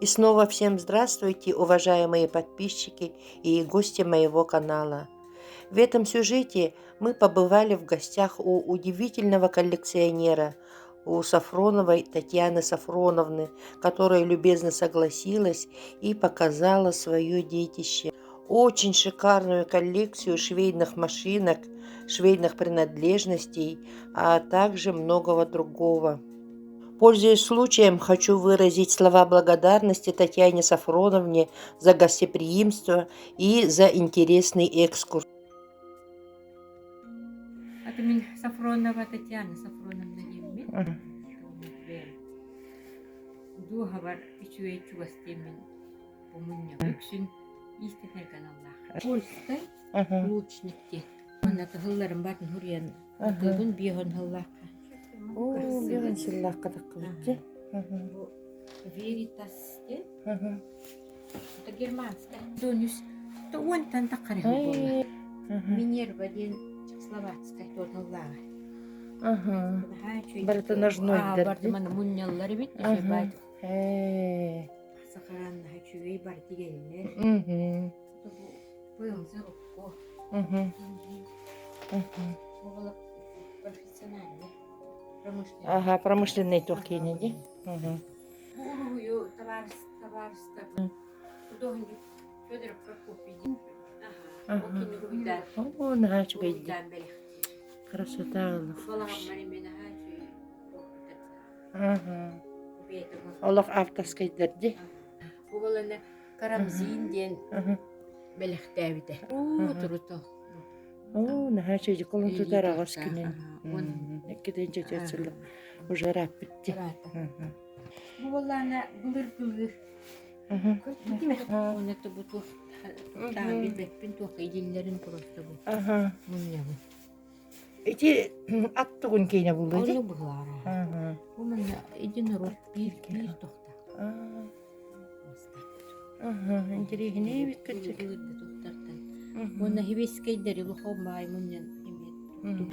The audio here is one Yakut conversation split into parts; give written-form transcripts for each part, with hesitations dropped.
И снова всем здравствуйте, уважаемые подписчики и гости моего канала. В этом сюжете мы побывали в гостях у удивительного коллекционера, у Сафроновой Татьяны Сафроновны, которая любезно согласилась и показала свое детище. Очень шикарную коллекцию швейных машинок, швейных принадлежностей, а также многого другого. Пользуясь случаем, хочу выразить слова благодарности Татьяне Сафроновне за гостеприимство и за интересный экскурс. Это мин Сафронова Татьяна Сафроновна диэммин. Дууһабар үчүгэй чугас диэммин бу мунньах үксүн иистэтэр каналлаах. Польскай лучник диэн. Манна тыһылларын батын хуруйан атыыбын биэһон хыллаахха. Оо, биэһон сыллаахха таххыбытчы. Бу Veritas диэн. Это германская. Донюс то уонтан таххар буолла. Минерва диэн чехословацкай туоталлааҕа. Барыта ножнойдар. Барыта маны мунньаллар эбит. Сахараннаһа үчүгэй бар дигэннэр. Бу рукко. Бу профессиональный. Промышленный. Ага, промышленный туох киинэ дии. Бу уруһуйу табаарыстар художник Федор Прокопий. Ага. Ол киниги уруһуйдаан. Оо, наһаа үчүгэй дии. Уруһуйдаан бэлэхтиир. Красота Балаҕаммар эмиэ наһаа үчүгэй. Ага. Олох авторскайдар дии. Бу баланы Карамзин диэн бэлэхтээбитэ. Уу туруто. Оо, наһаа үчүгэй кулун тутар аҕыс күнүн. Иккитин чөчөт сылы уже ырааппыт дии. Бу буоллаана былыр-былыр. Уонна бу туох таан билбэппин туох идиллэрин просто бу мунньабын. Ити ат тугун киинэ булла дии? Оннук быһылаара. Бу манна единорог биир биир тохта. Интэриэһинэй эбит кырдьык. Уонна хибискэйдэри лухомаай мунньан эмиэ.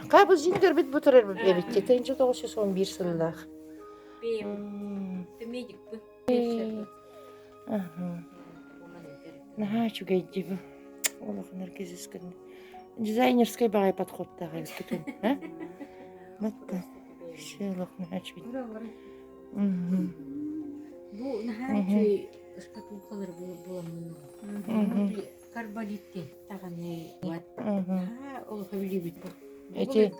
Хаа бу зингербит бу турар эбит 1911 сыллаах. Бэйэм медикпын. Наһаа үчүгэй дии бу. Олох наркизискин. Дизайнерскай баҕайы подходтаах эбиккитин, а? Батта. Все олох наһаа үчүгэй. Бу наһаа үчүгэй шкатулкалар буоламмын. Карболитти таҕаны наһаа олох билибит бу. Эти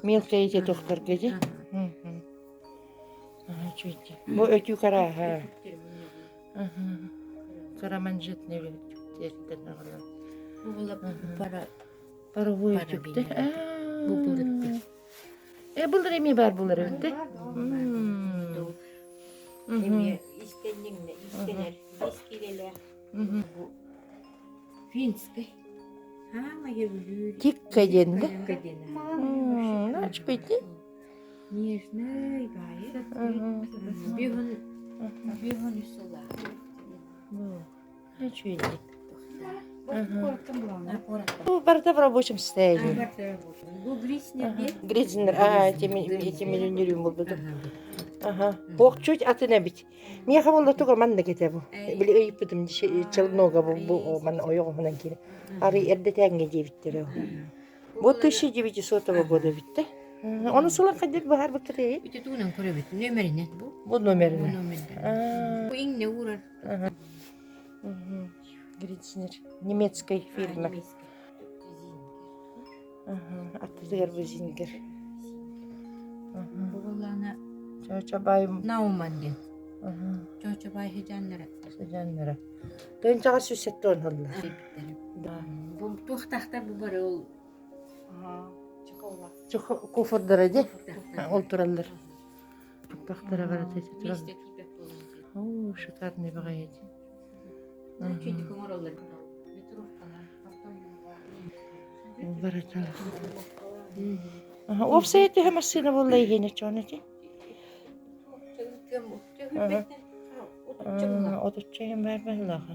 мелкие эти тохторго дии. Бу өтүү карааһа. Кыра манжетный өтүктэртэн аҕалан. Паровой өтүктэ. Бу былыргы. Э былыр эмиэ баар булар эбит Эмиэ истэнниҥнэ истэнэр бис килэлээх. Бу финскэй. Хаамайа бүлүүр. Тикка диэн да? Тикка диэн. Ачпыйды. Нежный баайы. Бүйүн бүйүн үс сыллаах. Үчүгэй. Бу барыта в рабочем состоянии. Бу Гриснер диэн. Гризнер, а, эти эти миллионерим буолбутум. Ага. Бог чуть атын эбит. Миэхэ буолла туга маннык этэ бу. Били ыйыппытым челнога бу бу манна ойоҕоһунан киирэ. Арый эрдэтээҥҥэ диэбиттэрэ. Бу 1900 года бүттэ. Ону сылын хайдах быһаарбыккытый? Ити тугунан көрөбүт? Нөмеринэн бу. Бу номеринэн. Бу номеринэн. Бу иҥнэ уурар. Грицнер. Немецкой фирма. Аттытыгар бу Зингер. Бу буоллаана Чочобай Науман диэн. Чочобай хыдьааннара. Хыдьааннара. Тыынчаҕа сүүс сэтте Да. Бу туохтаахтар бу бары ол Куфордара дии. Ол тураллар. Туппахтара барыта ити тураллар. Оо, шикарный баҕайы дии. Барыта. Уопсайа төһө массыына буолла иһиэнэ чоон ити? Отучча иһин баар быһыылаах.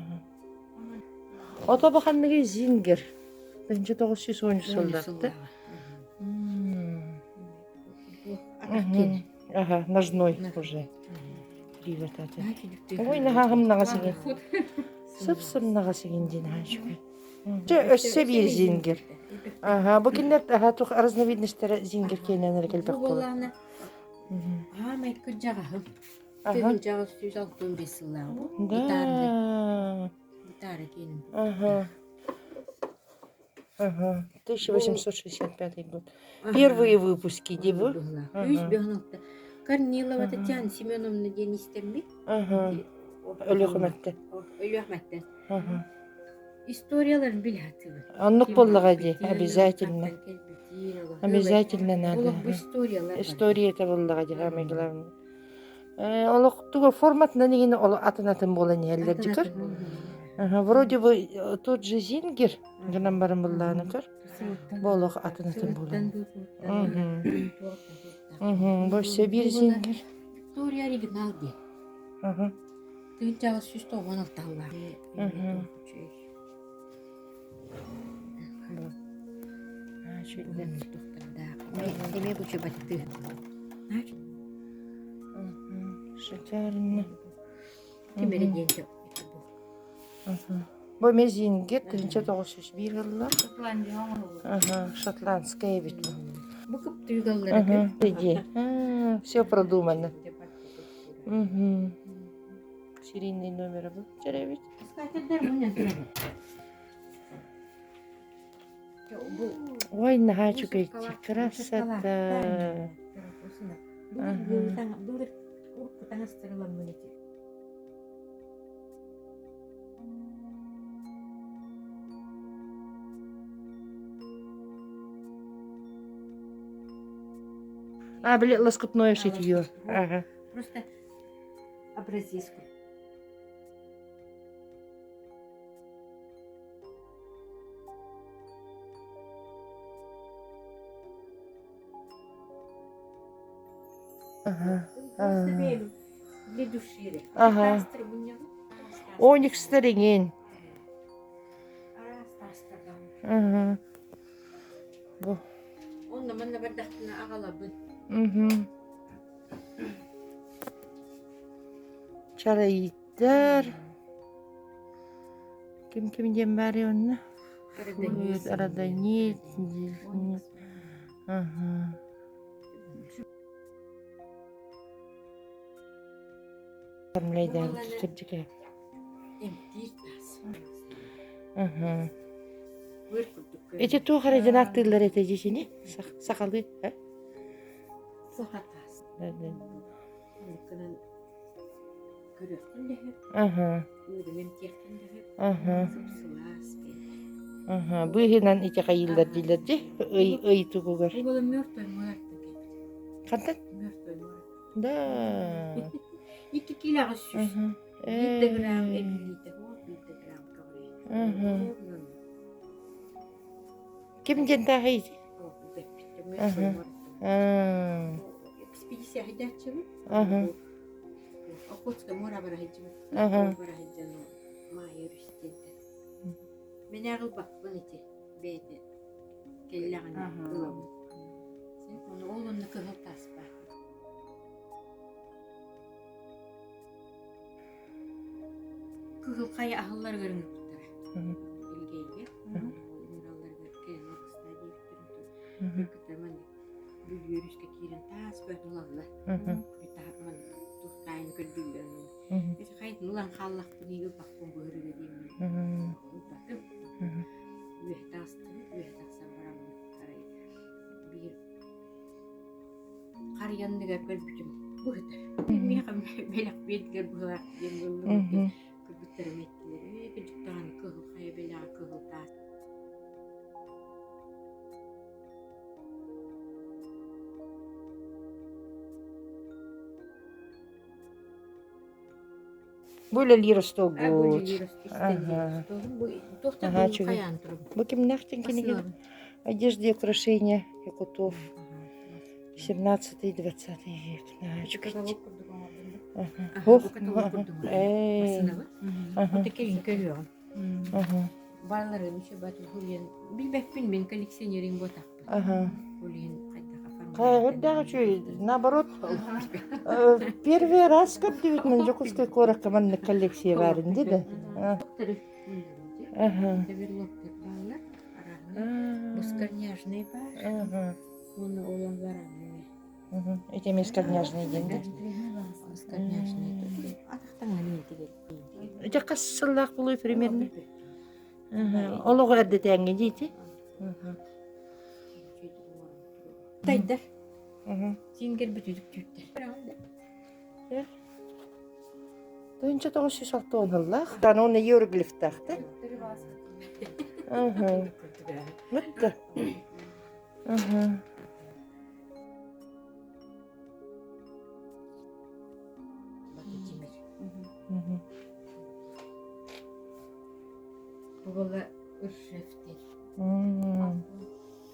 Ото бу ханныгый Зингер? 1910 сылларда. Ага, ножной уже. Бүүбэтаата. Ой, наһаа сымнаҕас игин. Сып-сымнаҕас игин диэн наһаа үчүгэй. Чэ, өссө биир зингер. Аха, бу кинилэр аха тух разновидностара зингер киэнэн эрэ кэлбэх Бу буолар. буоллаҕына аамай кырдьаҕаһым. Аха. Тыһыынчаҕа 165 сыллааҕы бу. Гитарный. Да. Гитара киэнин. Ага. Ага. 1865 год. Первые выпуски дии бу? Үс бөһөн Корнилова Татьяна Семеновна диэн истэммит. Ага. Өлүөхүмэттэн. Өлүөхүмэттэн. Историяларын билэ Оннук буоллаҕа дии, обязательно. Обязательно надо. Историялар. История буоллаҕа дии, самое главное. Олох туга форматынан игин атын-атын буолан иһэллэр дьикэр. Вроде бы тот же Зингер гынан баран буллааны көр. Бу олох атын-атын буолан. Бу өссө биир Зингер. Виктория оригинал диэн. Тыынчаҕа 196 аллаах. Эмиэ бу чөбөттүү. Шикарно. Ким эрэ диэн Бу мезинге 1901 ылла. Шотландская эбит бу. Бу кыптыыгаллары Иди. Все продумано. Серийный номер бу. Чэрэ Ой, наһаа үчүгэй красота. А, били лоскутное шитье. Ага. Просто образец. Ага. Для души. Ага. Оникстар иҥин. Ага. Бу. Онно манна бардахтына аҕалабын. Угу. Чарайыттар. Ким ким диэн баарый онно? Родонит. Ага. Ити туох эрэ дьон ааттыыллар этэ дьиэсини сахалыы Саха таас. Көрүөххүн да сөп, уурун эмтиэххин да сөп, сып-сылаас Быыһынан ити хайыыллар дииллэр дии ый ый тугугар. Бу мертвый муораттан кэлбит. Хантан? Мертвый муора. Да. Икки килоҕа сүүс. Биир да грамм эбилиитэ суох, биир да грамм көҕүрээт. Ким диэн тааһый? Экспедиция сылдьааччыбын. Охотскай муора бара сылдьыбыт. Бара сылдьан Маайа өрүс диэнтэн. Мин ылбаппын ити бэйэтэ кэллэҕинэ ылабын. Ол онно кыһыл таас баар. Кыһыл хайа аһылларыгар ыҥырбыттара. Илгэйгэ. Ыҥыралларыгар кэлэн алгыстаа диэбиттэрин кытта маннык Бүлүү өрүскэ киирэн таас бөҕө ылаллар. Маннык туохтаайын көрдүүллэр онон. Хайытын ылан хааллахпын ылбаппын быһырыга диэммин ылбатым. Үөһэ таҕыстыбыт, үөһэ тахсан бараммыт арай биир харыйанныгар көрбүтүм быһытар. Миэхэ бэлэх биэрдилэр быһылаах диэн ыллым. Кыргыттарым эттилэр, ээ кырдьык даҕаны кыһыл хайа бэлэҕэ кыһыл таас. Бу үлэлиир остуолгут. Ага. Бу кимнээх диэн кинигэ? Одежда и украшения якутов. 17-20 век. Балларын еще билбэппин мен коллекционерин буотахпын. Ол иһин хайдах оформлять. Хайа үчүгэй. Наоборот, первый раз көрдүбүт мен Дьокуускай куоракка маннык коллекция баарын дии да. Ага. Бускорняжный бар. Оны олон баран. Ити эмиэ скорняжный диэн да? Скорняжный. Атахтан Ити хас сыллаах буолуой примерно? Олоҕу эрдэтээҥҥи диити. Тайдар. Сингер бүтүдүк түүттэр. 1960 сыллаах. Аны иероглифтаах да? Мытты. Була Ыршефтен.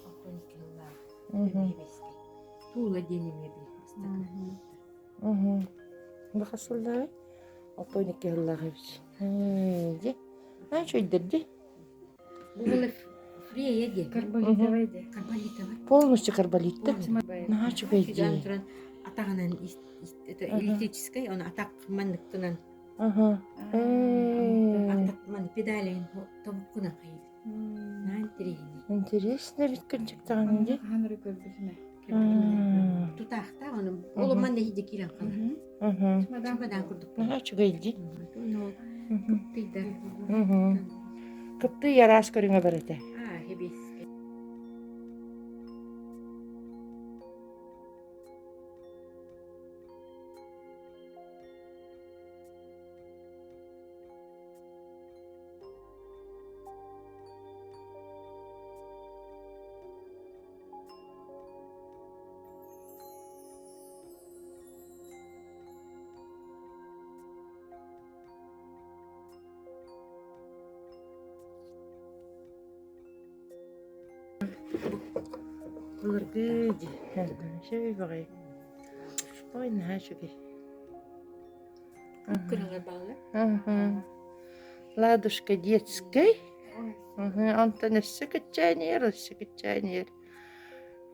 Алтон кыллаах. Туула диэн эмиэ билбэстэ. Бу хас сыллааҕый? 62 сыллаах эбит. Дьэ, аа үчүгэйдэр дии. Була Фрея диэн. Карболитовай дии. Карболитовай. Полностью карболиттар. Наһаа үчүгэй дии. туран атаҕынан это электрическай, оны атах манныктынан атах ман педалин тобуккунан хайыр. Наһаа интэриэһинэй. Интересно бит кырдьыктаҕын дии. Хаһан эрэ көрбүтүм Тутаахтаах оны ол манна иһийде киирэн хаалар. Чымадаан курдук. Наһаа үчүгэй дии. Кыптыйдар. Кыптый араас көрүҥэ бар этэ. Аа, хебиэскэ. Былыргы дии. Үчүгэй баҕайы. Ой, наһаа үчүгэй. Кыраҕа бааллар. Ладушка детскай. Онтон өссө кыччаан өссө кыччаан иһэр.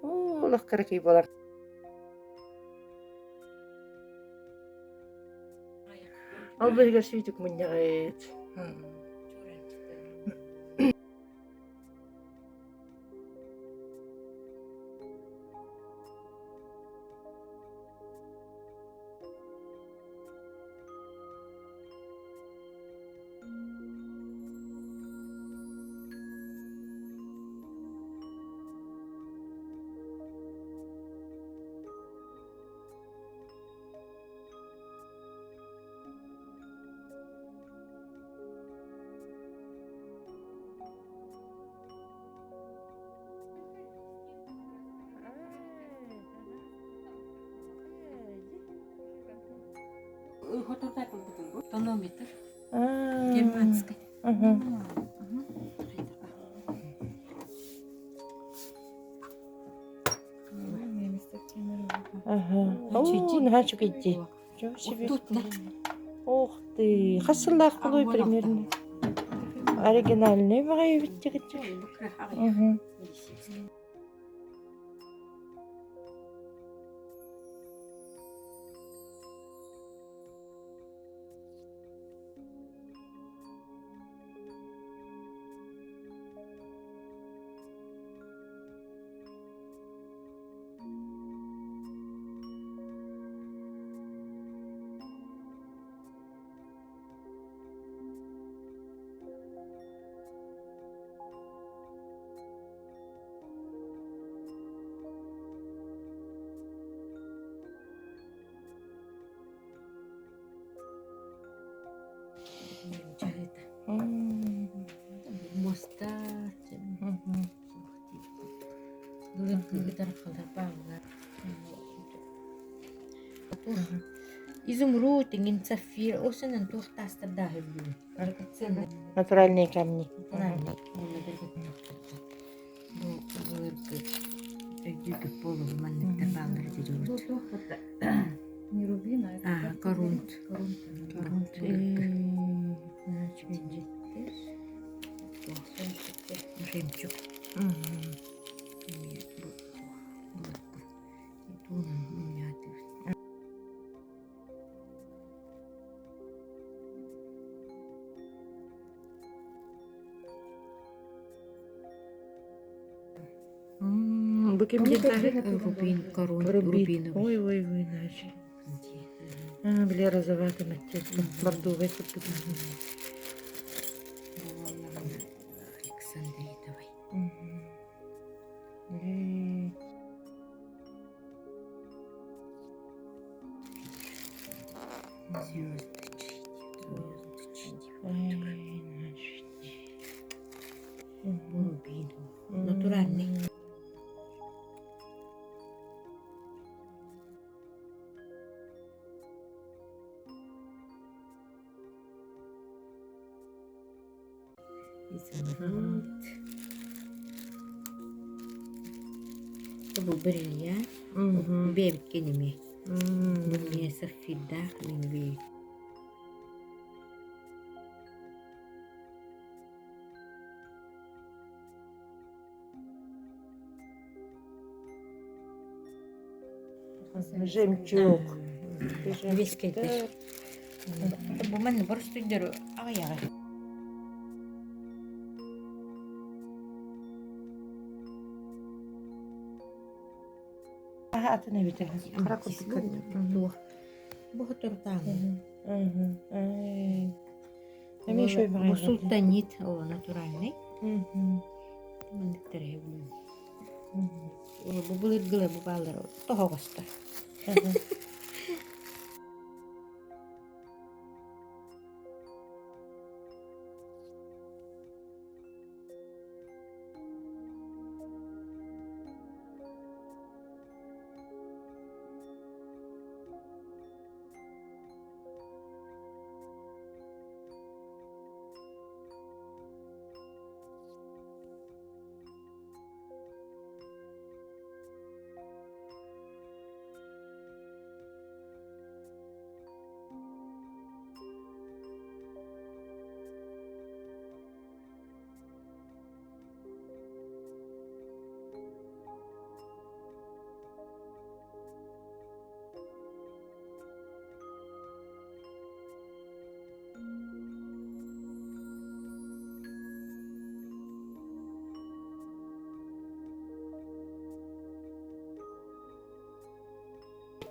Оо, олох кыракый буолар. Ол быыһыгар сүүтүк мунньаҕыт. Тонометр. Германский. Оо, наһаа үчүгэй Ох ты, хас сыллаах буолуой примерно? Оригинальный баҕайы эбит Муоста Изумруд, иҥин сапфир, ол сэнэн туох таастардаах үһү. Натуральные камни. Натуральные. Бу былыргы өйдүүргүт буолуо манныктар бааллара дьириут. Не рубин, а А, корунд. Корунд. Жемчуг. Туунан мунньаатыбыт. Бу ким диэн Рубин, корон, Рубин. рубиновый. Ой, ой, ой, иначе. А, били розоватый оттенок. Бордовый курдук. Александритовой. Звездочки, звездочки. Рубин. Натуральный. Изумруд. Бу бриллиант. Бэйэбит эмиэ. Бу эмиэ сапфирдаах мин бэйэбит. Жемчуг. Вискетер. Бу манна боростуйдары аҕыйаҕы. Атын эбитэ. Хара курдук Туох. Бу хотуртааҥы. Эмиэ еще Бу султанит, ол натуральный. Манныктар Бу былыргылар бу бааллар тоһоҕостор.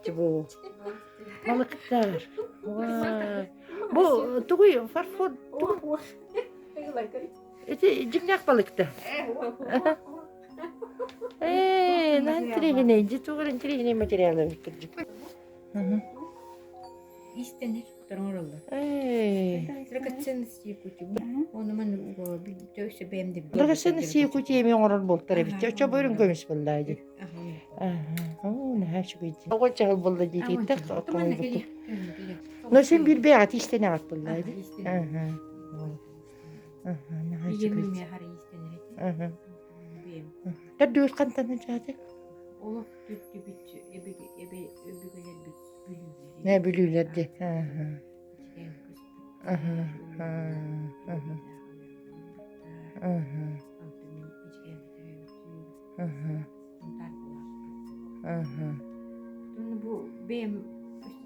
Бу балыктар. Бу тугуй фарфор Ити дьиҥнээх балыкта. Ээ, наһаа интэриэһинэй, дьэ туох эрэ интэриэһинэй материал эбит кырдьык. Истэнэр оҥороллор. Ээ. Драгоценности Якутии. Ону маны өссө бэйэм да Драгоценности Якутии эмиэ оҥорор буолтар эбит. Оччо бөрүн көмүс буоллаа дии. Аха. Оо, наһаа үчүгэй дии. Оҕо чаһыл буолла дии тииттэх Но син биир бэйэҕэ тиистэнэҕит буоллаа дии. Аха. Аха, наһаа үчүгэй. Аха. Төрдүгүт хантан дьааты? Олох төрдүбүт өбүгэлэрбит бүлүүлэр. Нэ бүлүүлэр дии. Аха. Аха. Аха. Аха. Аха. Аха. Бу бэйэм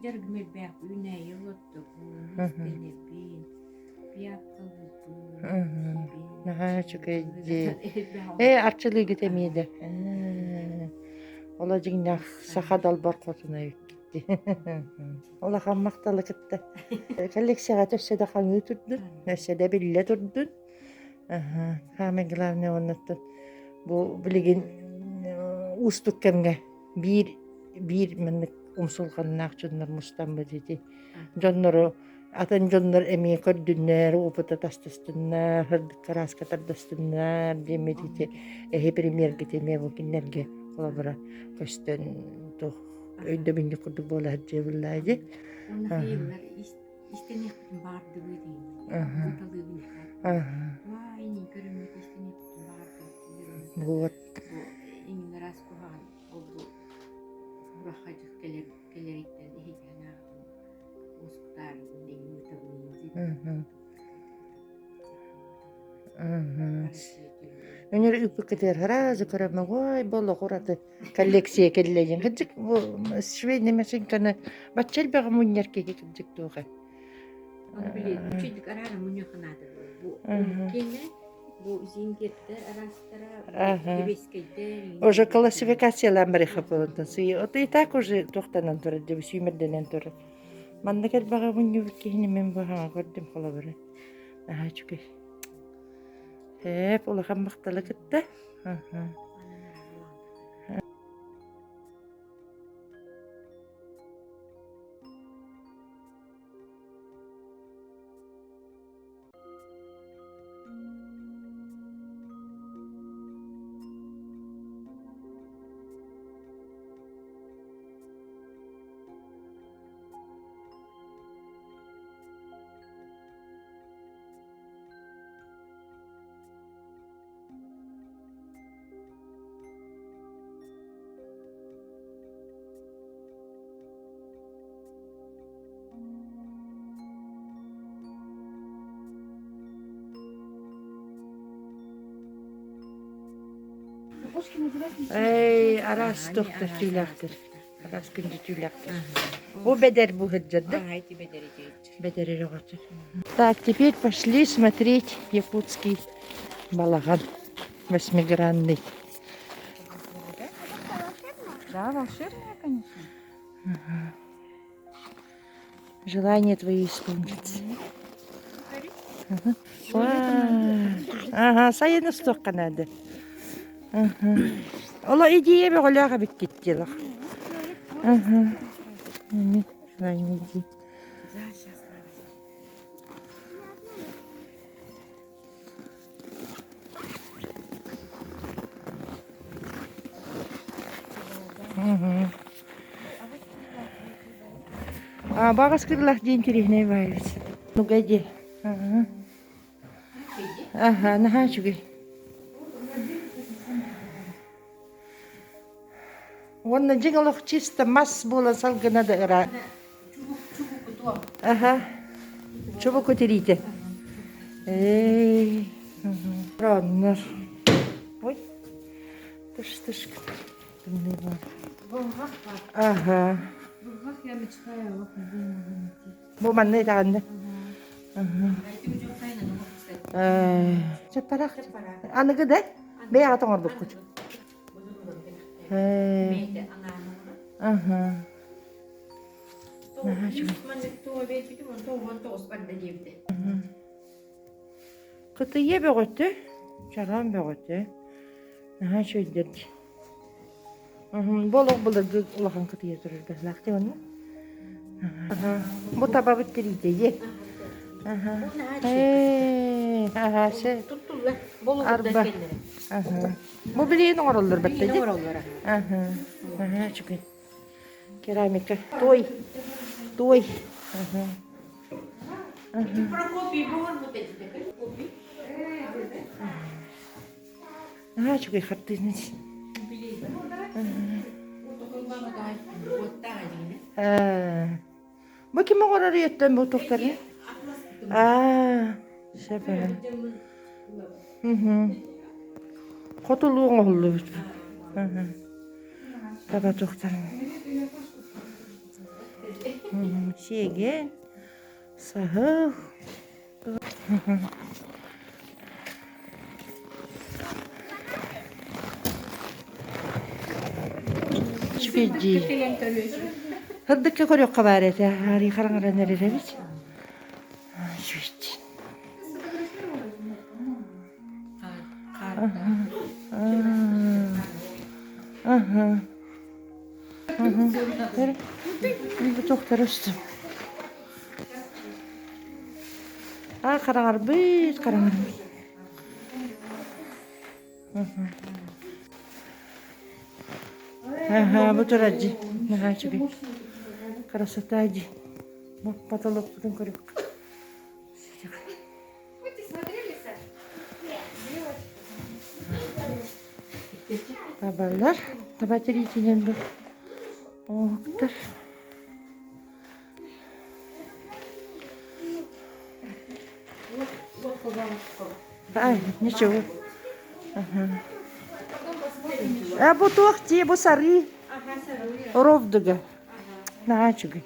дьарыгым элбэх үүнээйи олордобун, истэнэбин, Наһаа үчүгэй дии. Ээ, арчылыыгыт эмиэ да. Ола дьиҥнээх саха далбар хотуна эбиккит Улахан махталы кытта. Коллекцияҕа өссө да хаҥыы турдун, өссө да биллэ турдун. Самое главное оннуттан бу билигин уустук кэмҥэ биир биир маннык умсулҕаннаах дьоннор мустаммыт ити дьоннору атын дьоннор эмиэ көрдүннэр, опыта тастастыннар, сырдык кырааска тардастыннар диэммит ити эһи премьергит эмиэ бу кинилэргэ холобура көстөн туох өйдөбүнньүк курдук буола сылдьыбыллаа дии. Истэниэхпитин баҕардыбыт Вот. Иҥнэрас куһаҕан ол бу ураххадьых кэлэр кэлэриттэн иһитэн ааҕытын Өнөр ыыппыккытыгар сразу көрөммүн, ой, бу олох ураты коллекция кэллэ диэн. Кырдьык, бу швейный машинканы бачча элбэҕи мунньар киһи кырдьык туох ээ. Ону били үчүгдүк араара мунньуохха наада. Бу киэнэ бу зингердэр араастара, лебескэйдэр. Уже классификациялаан барыха буолан сыйы. Ото и так уже туохтанан турар дии, сүүмэрдэнэн турар. Маннык элбэҕи мунньубут киһини мин бу хаҥа көрдүм холобура. Наһаа үчүгэй. Эп, улахан махталы кытта. Эй, араас тохтор түүлээхтэр. Араас күндү түүлээхтэр. Бу бэдэр бу сылдьар да? Бэдэр оҕото. Так, теперь пошли смотреть якутский балаҕан восьмигранный. Да, волшебная, конечно. Ага. Желание твои исполнится. Ага, сайын устуохха наада. Оло идея бөҕөлөөх эбиккит диэлэх. Ага. Желание иди. А, баҕас кырылах диэн интэриэһинэй баайбыт. Ну-ка иди. Ага. Ага, наһаа үчүгэй. Уонна дьиҥ олох чисто мас буолан салгына да ыра. Аха. Чубуку тириитэ. Эй. Роннор. Ой. Тыш тыш. Ага. Я мечтаю о Бу манна даҕаны. Чаппарах. Аныгы да? Бэйэҕэ тоҥорбуккут. Аха. Кытыйа бөҕөтө, чараан бөҕөтө. Наһаа үчүгэйдэр дии. Бу олох былыргы улахан кытыйа турар быһыылаах дии онно. Бу табабыт тириитэ дии. Ээ, аһаа, Арба. Бу билигин оҥороллор бэтте дии. Аһаа, аһаа, үчүгэй. Керамика. Той. Той. Аһаа. Прокопий буолбут этэ. Наһаа үчүгэй хартыына. Бу ким оҥорор үйэттэн бу туохтары? Аа, сөп Хотулуу оҥоһуллубут. Таба туохтарын. Сиэгэн, саһыл. Үчүгэйдии. Сырдыкка көрүөххэ баар этэ. Арыы хараҥаран эрэр эбит. Үчүгэйдии. Аха. Бу туохтара үстүм. Аа хараҥарбыт, хараҥарбыт. Аха, бу турар дии. Наһаа үчүгэй. Красота дии. Бу потолокпутун көрүөххэ. Табалар, таба тириитинэн бу оҥоһуктар. Ай, ничего. А бу туох дии, бу сарыы. Ровдуга. Наһаа үчүгэй.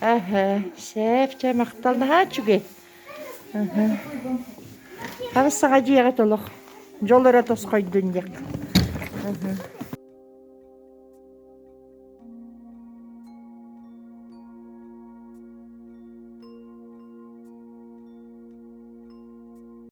Аһа, сөп, чэ махтал наһаа үчүгэй. Хабыс саҥа дьиэҕэ толох. Дьол эрэ тосхойдун диэх.